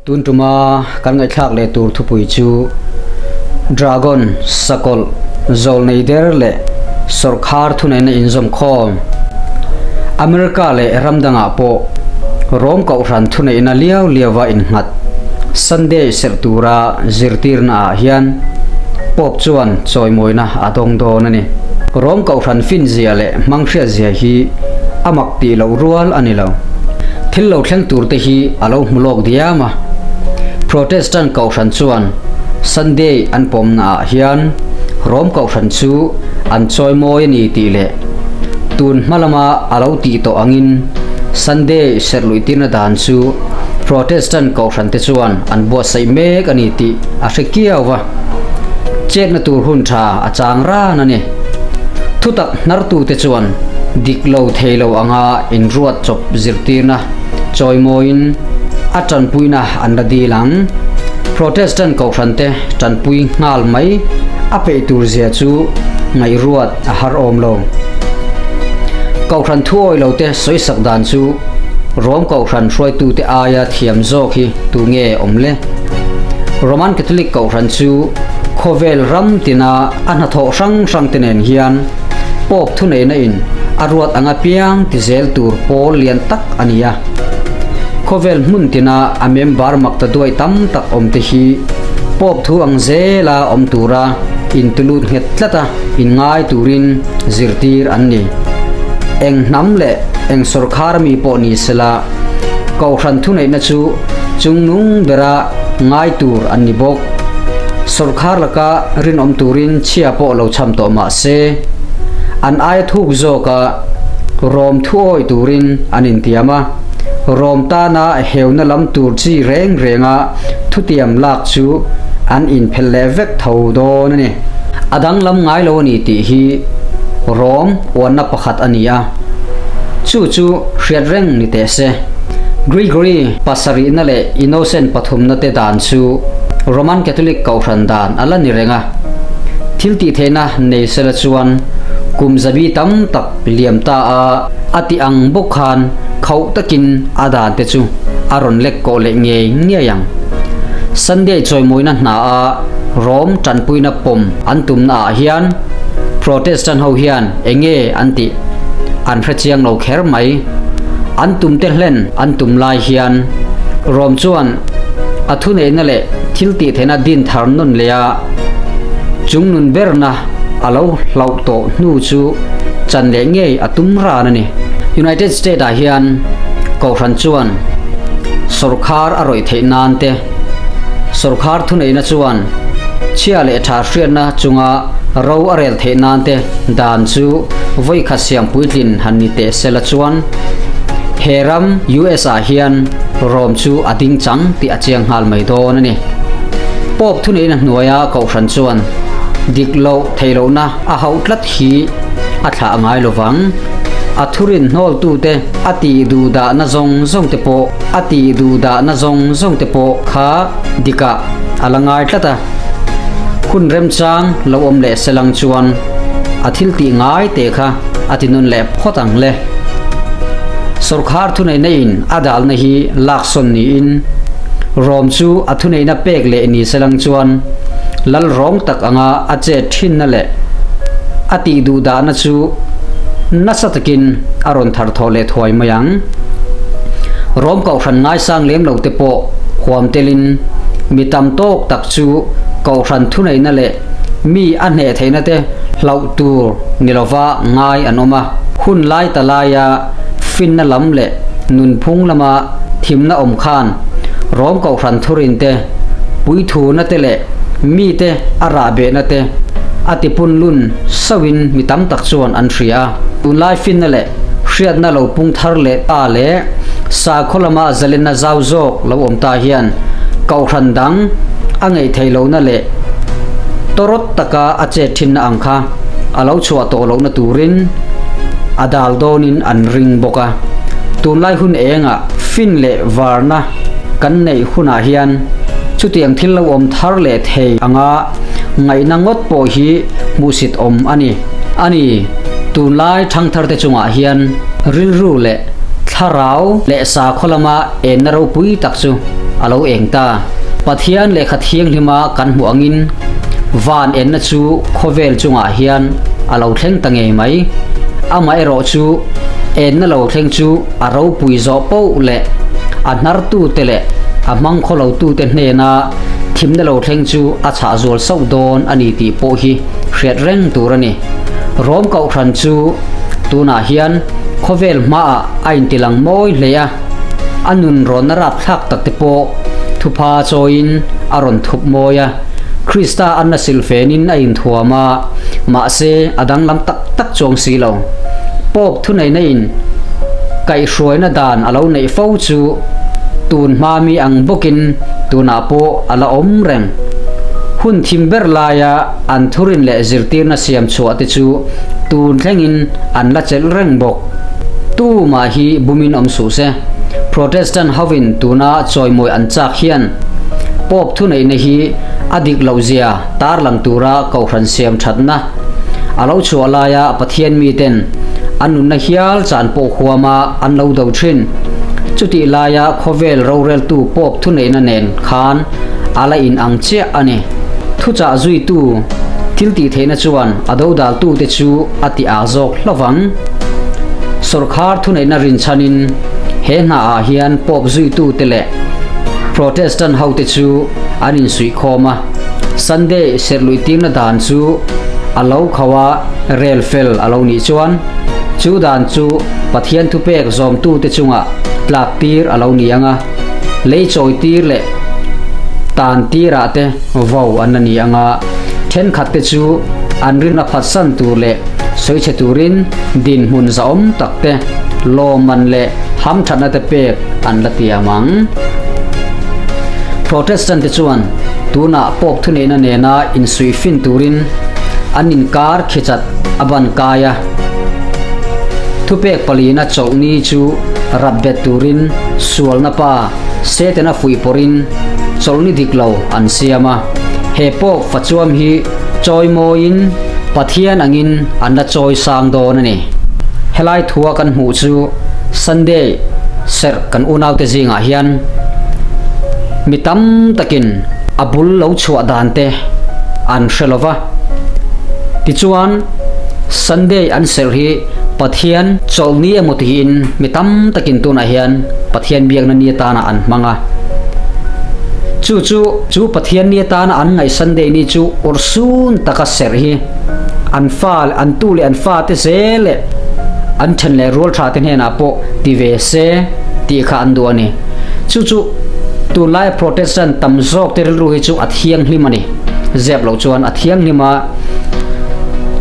Tun tuma kan ngaihthlak leh tur thupui chu Dragon, Sakawlh, Zawlnei der leh Sawrkhar thuneihna inzawm khawm. America leh ram dangah pawh Rom Kohhran thuneihna liau liauva innghat Sunday serh tura zirtirna ah hian Pope chuan chawimawina a dawng dawn a ni. Rom Kohhran finzia leh hmanghriatzia hi a mak tih loh rual a ni lo. Thil lo thleng tur te hi a lo hmu lawk diam a. Protestant Kohhran chuan Sunday an pawmna ah hian Rom Kohhran chu an chawi mawi a ni tih leh tun hma lama a lo tih tawh angin Sunday serh luih tirna dan chu Protestant Kohhran te chuan an buatsaih mek a ni tih a hre kiau va. Chetna tur hun tha a chang ran a ni. Thutak hnartute chuan dik lo thei lo anga inruat chawp zirtirna chawimawiin a tanpuina an la dil ang. Protestant kohhrante tanpui nghal mai a peih tur zia chu ngaihruat a har awm lo. Kohhran thuawi lote sawisak dan chu Rom kohhran hruaitute aia thiam zawk hi tu nge awm le? Roman Catholic kohhran chu khawvel ram tina a hnathawh hrang hrang te nen hian Pope thuneihna in a ruat anga piang ti zel tur pawl lian tak a ni a. Khawvel hmun tina a member makta duai tam tak awm te hi Pope thu ang zela awm tura intulut nghet tlat a inngai turin zirtir an ni. Eng hnam leh eng sawrkhar mi pawh ni sela Kohhran thuneihna chu chungnung bera ngai tur an ni bawk. Sawrkhar laka rinawm turin chhia pawh lo cham tawh mah se, an aia thuk zawka rawm thuawi turin an intiam a, rawm tana heuna lam tur chi reng renga thutiam lak chu an inphelh leh vek tho dawn a ni. A danglam ngai lo a ni tih hi rawm uanna pakhat a ni a, chu chu hriat reng ni teh se. Gregory pasarihna leh Innocent pathumna te dan chu Roman Catholic Kohhran dan a la ni reng a. Thil tih theihna nei sela chuan kum zabi tam tak liam ta a a ti ang bawk khan khauh takin a dan te chu a rawn lek kawh leh ngei ngei ang. Sunday chawimawina hna a Rome tanpuina pawm an tumna ah hian Protestant ho hian enge an tih an hrechiang lo kher mai. An tum te hlen an tum lai hian Rome chuan a thuneihna leh thil tih theihna din thar nawn leh a, chung nun berna a lo hlauh tawh hnu chu chan leh ngei a tum ran a ni. United State ah hian Kohhran chuan sawrkhar a rawih theih nan te, sawrkhar thuneihna chuan chhia leh tha hriatna chunga ro a rel theih nan te dan chu vawikhat siam puitlin han ni teh sela chuan he ram US ah hian Rome chu a ding chang tih a chiang nghal mai dawn a ni. Pope thuneihna hnuaia Kohhran chuan dik loh theih lohna a hauh tlat hi a thlah ngai lo vang. A thurin hnawltute a tih duh dahna zawng zawng te pawh a tih duh dahna zawng zawng te pawh kha dikah a la ngai tlat a. Hun remchang lo awm leh selang chuan a thil tih ngai te kha a ti nawn leh phawt ang le. Sawrkhar thuneihna in a dalna hi laksawn niin Rom chu a thuneihna pek leh ni selang chuan lal rawng tak anga a chet thinna leh a tih duh dahna chu nasa takin a rawn thar thawh leh thuai mai ang. Rom kohhran ngaisang lem lo te pawh huam telin mi tam tawk tak chu kohhran thuneihna leh mi a hneh theihna te hlauh tur ni lova ngai an awm a. Hun lai ta laia finna lam leh nunphung lama thimna awm khan Rom Kohhran thurin te, puithuna te leh mite a rahbehna te a tipun lun sauhin mi tam tak chuan an hria a. Tunlai finna leh hriatna lo pung thar leh ta leh sakhaw lama zalenna zau zawk lo awm ta hian Kohhran dang a ngeih theih lohna leh tawrawt taka a chet thinna ang kha a lo chhuah tawh lohna turin a dal dawnin an ring bawk a. Tunlai hun engah fin leh varna kan neih hunah hian chutiang thil lo awm thar leh thei anga ngaihna ngawt pawh hi hmuhsit awm a ni. A ni, tunlai thangtharte chungah hian rilru leh thlarau leh sakhaw lama enna ropui tak chu a lo eng ta. Pathian lehkha thianghlima kan hmuh angin van enna chu khawvel chungah hian a lo thleng ta ngei mai. Amaherawh chu enna lo thleng chu a ropui zawh poh leh a hnartute leh a hmangkhawlotute hnena thimna lo thleng chu a chhah zual sauh dawn a ni tih pawh hi hriat reng tur a ni. Rom Kohhran chu tunah hian khawvel hmaah a intilang mawi hle a, a nun rawnna rapthlak tak te pawh thupha chawiin a rawn thup mawi a, Krista anna silhfenin a inthuam a, mahse a danglam tak tak chuang si lo. Pope thuneihna in kaihhruaina dan a lo neih fo chu tun hma mi ang bawkin tunah pawh a la awm reng. Hun thim ber laia an thurin leh zirtirna siam chhuah te chu tun thlengin an la chelh reng bawk. Tu mah hi bumin awm suh se. Protestant hovin tuna chawimawi an chak hian Pope thuneihna hi a dik loh zia tarlang tura kohhran siam thatna a lo chhuah laia Pathian miten an nunna hial chan pawh huama an lo do thin. Chutih laia khawvel roreltu Pope thuneihna nen khan a la in ang chiah a ni. Thuchah zuitu thil tih theihna chuan a dodaltute chu a ti ah zawk hlovang. Sawrkhar thuneihna rinchhanin he hnaah hian Pope zuitute leh Protestant hote chu an insuihkhawm a, Sunday serhluihtirna dan chu a lo khauh a, rel fel a lo nih chuan chu dan chu Pathian thupek zawmtute chungah tlaktir a lo ni ang a, lei chawitir leh tan tirah te vo an la ni ang a, thenkhatte chu an rinna phatsan tur leh sawichhe turin dinhmun zahawm tak te lawmman leh hamthatna te pek an la tiam ang. Protestant te chuan tunah Pope thuneihna nena insuihfin turin an inkar khichat a ban kai a. Thupek palina chawlhni chu rap bet turin sualna pa Setana fuih pawrhin chawlhni dik lo an siam a. He Pope fachuam hi chawimawiin Pathian angin an la chawi sang dawn a ni. Helai thua kan hmuh chu Sunday serh kan unaute zingah hian mi tam takin a bul lo chhuah dan te an hre lo va. Tichuan, Sunday an serh hi Pathian chawlhni emaw tiin mi tam takin tunah hian Pathian biakna ni atana an hmang a. Chu chu chu Pathian ni atana an ngaih Sunday ni chu urhsun taka serh hi an fa leh an tu leh an fate zel leh an then leh rual tha te hnenah pawh ti ve se tih kha an duh a ni. Chu chu tunlaia Protestant tam zawk te rilru hi chu a thianghlim a ni. Zep loh chuan a thianghlim a,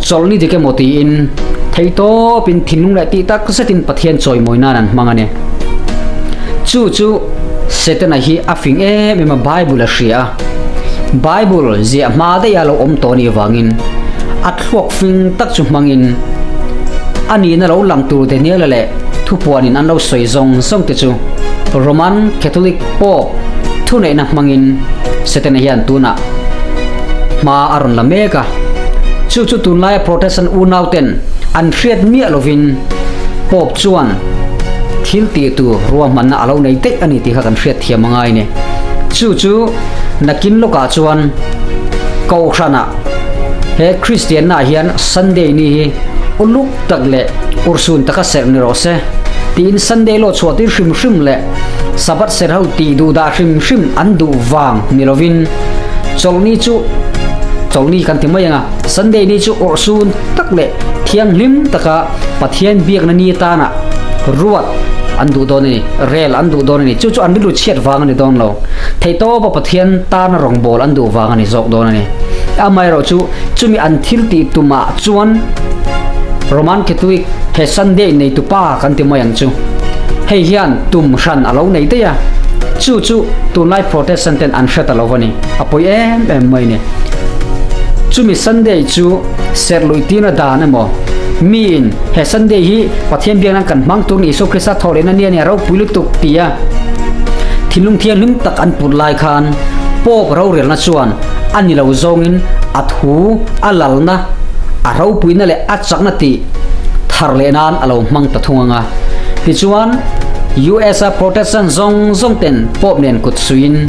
chawlhni dik emaw tiin theihtawpin thinlung leh tih tak zetin Pathian chawimawi nan an hmang a ni. Chu chu Setana hi a fing em em a, Bible a hria a. Bible ziah hma daih a lo awm tawh anih avangin a thluak fing tak chu hmangin a nihna lo lang tur Daniela leh thupuanin an lo sawi zawng zawng te chu Roman Catholic Pope thuneihna hmangin Setana hian tunah hma a rawn la mek a. Chu chu tunlaia Protestant unauten an hriat miah lovin Pope chuan thil tih tur ruahmanna a lo nei daih a ni tih kha kan hriat thiam a ngai ni. Chu chu nakin lawkah chuan Kohhranah he Kristiannaah hian Sunday ni hi uluk tak leh urhsun taka serh ni rawh se tiin Sunday law chhuah tir hrim hrim leh Sabbath serh ho tih duh dah hrim hrim an duh vang ni lovin chawlhni chu chawlhni kan ti mai ang a, Sunday ni chu urhsun tak leh thianghlim taka Pathian biakna ni atana ruat an duh dawn a ni, rel an duh dawn a ni. Chu chu an rilru chhiat vang a ni dawn lo. Theihtawpa Pathian tana rawngbâwl an duh vang a ni zawk dawn a ni. Amaherawh chu chumi an thil tih tumah chuan Roman Catholic he Sunday neitu pa kan ti mai ang chu. Hei hian tum hran a lo nei daih a, chu chu tunlai Protestant ten an hre ta lo va ni. A pawi em em mai a ni. Chumi Sunday chu serh luih tirna dan emaw, miin he Sunday hi Pathian biak nan kan hmang tur ni Isua Krista thawh lehna nia nia ropui lutuk tia thinlung thianghlim tak an put lai khan Pope rorelna chuan a ni lo zawngin a thu a lalna a ropuina leh a chakna tih thar leh nan a lo hmang ta thung ang a. Tichuan. US a Protestant zawng zawng ten Pope nen kut suiin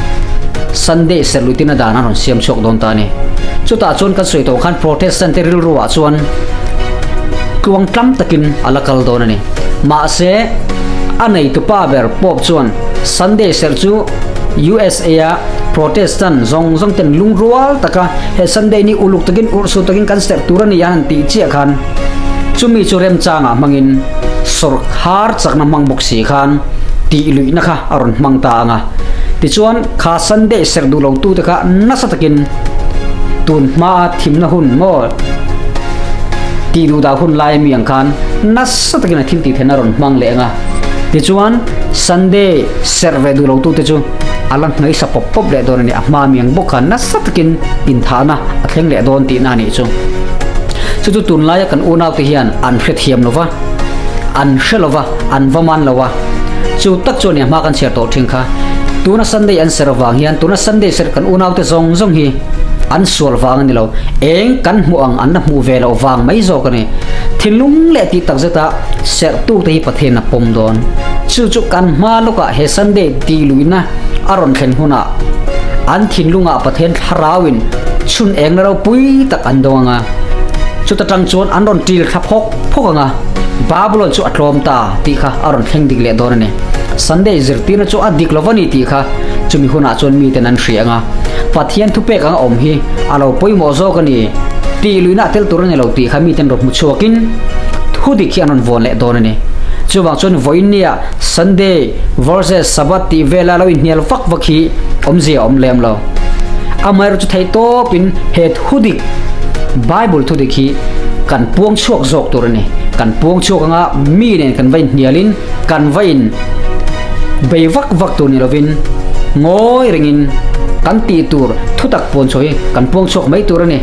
Sunday serh luitina dan an rawn siam chhuak dawn ta a ni. Chutah chuan kan sawi tawh khan Protestant te rilru ah chuan tluang tlam takin a la kal dawn a ni. Mahse, a neitupa ber Pope chuan Sunday serh chu USA a Protestant zawng zawng ten lungrual taka he Sunday ni uluk takin urhsuh takin kan serh tur a ni an han tih chiah khan chumi chu remchangah hmangin sawrkhar chakna hmang bawk si khan tih luihna kha a rawn hmang ta ang a. Tichuan kha Sunday serh duh lo tute kha nasa takin tun hmaa thimna hun maw tih duh dah hun lai ami ang khan nasa takin a thil tih theihna a rawn hmang leh ang a. Tichuan Sunday serh ve duh lo tute chu a la hnaisa pawp pawp leh dawn a ni. A hma mi ang bawk khan nasa takin inthahna a thleng leh dawn tihna a nih chu. Chu chu tunlaia kan unaute hian an hrethiam lo va, an hre lo va, an va man lo a. Chu tak chuan i hma kan chhiar tawh thin kha. Tuna Sunday an serh vang hian tuna Sunday serh kan unaute zawng zawng hi an sual vang a ni lo. Eng kan hmuh ang an la hmuh ve loh vang mai zawk a ni. Thinlung leh tih tak zeta serhtute hi Pathian a pawm dawn. Chu chu kan hma lawkah he Sunday tih luihna a rawn thlen hunah an thinlungah Pathian thlarauin chhun engna ropui tak an dawng ang a. Chuta tang chuan an rawn ṭil thla phawk phawk ang a, Babylon chu a tlawm ta tih kha a rawn thleng dik leh dawn a ni. Sunday zirtirna chu a dik lo va ni tih kha chumi hunah chuan miten an hria ang a, Pathian thupek anga awm hi a lo pawimawh zawk a ni tih luihna a tel tur a ni lo tih kha miten rawn hmu chhuakin thu dik hi an rawn vawn leh dawn a ni. Chuvang chuan vawiinnia Sunday versus Sabbath tih vela lo inhnial vak vak hi awmzia a awm lem lo. Amaherawhchu chu theihtawpin he thu dik Bible thu dik hi kan puang chhuak zawk tur a ni. Kan puang chhuak anga mi nen kan va inhnialin kan va in bei vak vak tur ni lovin ngawi rengin kan tih tur thu tak puan chhuah hi kan puang chhuak mai tur a ni.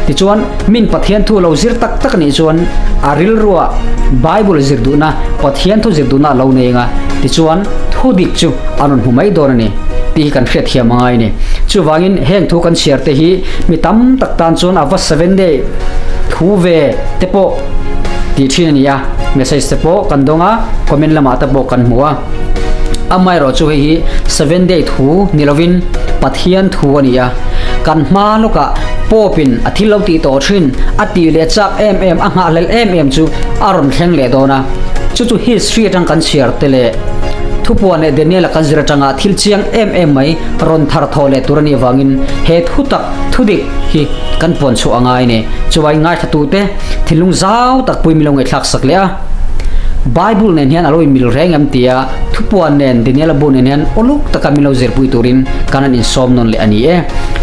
Tichuan, min Pathian thu lo zir tak tak anih chuan a rilruah Bible zir duhna, Pathian thu zir duhna a lo nei anga, tichuan thu dik chu a rawn hmu mai dawn a ni tih hi kan hriatthiam a ngai a ni. Chuvangin heng thu kan chhiar te hi mi tam tak tan chuan a va seven day thu ve te pawh tih thin a ni a, message te pawh kan dawng a, comment lamah te pawh kan hmu a. Amaherawh chu hei hi seven day thu ni lovin Pathian thu a ni a, kan hma lawkah Pope in a thil lo tih tawh thin, a tih leh chak em em, a nghahhlelh em em chu a rawn thleng leh dawn a. Chu chu history atang kan chhiar te leh Thupuan leh Daniel-a kan zir atanga thil chiang em em mai rawn thar thawh leh tur a nih avangin he thu tak thu dik hi kan puan chhuah a ngai a ni. Chuai ngaithlatute thinlung zau tak pui milo ngaihthlak sak leh a. Bible nen hian a lo inmil reng em tia Thupuan nen Daniel-a bu nen hian uluk taka min lo zirpui turin kan han insawm nawn leh a ni e.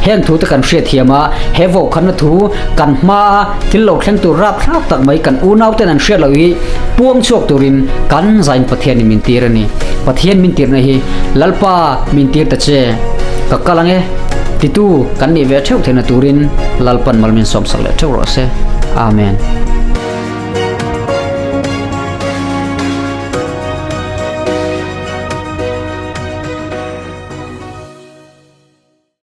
Heng thu te kan hriatthiam a, he vawkhanna thu kan hmaa thil lo thleng tur rapthlak tak mai kan unauten an hriat loh hi puang chhuak turin kan zain Pathianin min tir a ni. Pathian min tirna hi Lalpa min tir ta che, ka kal ang e, titu kan nih ve theuh theihna turin Lalpan mal min sawmsak leh theuh rawh se. Amen.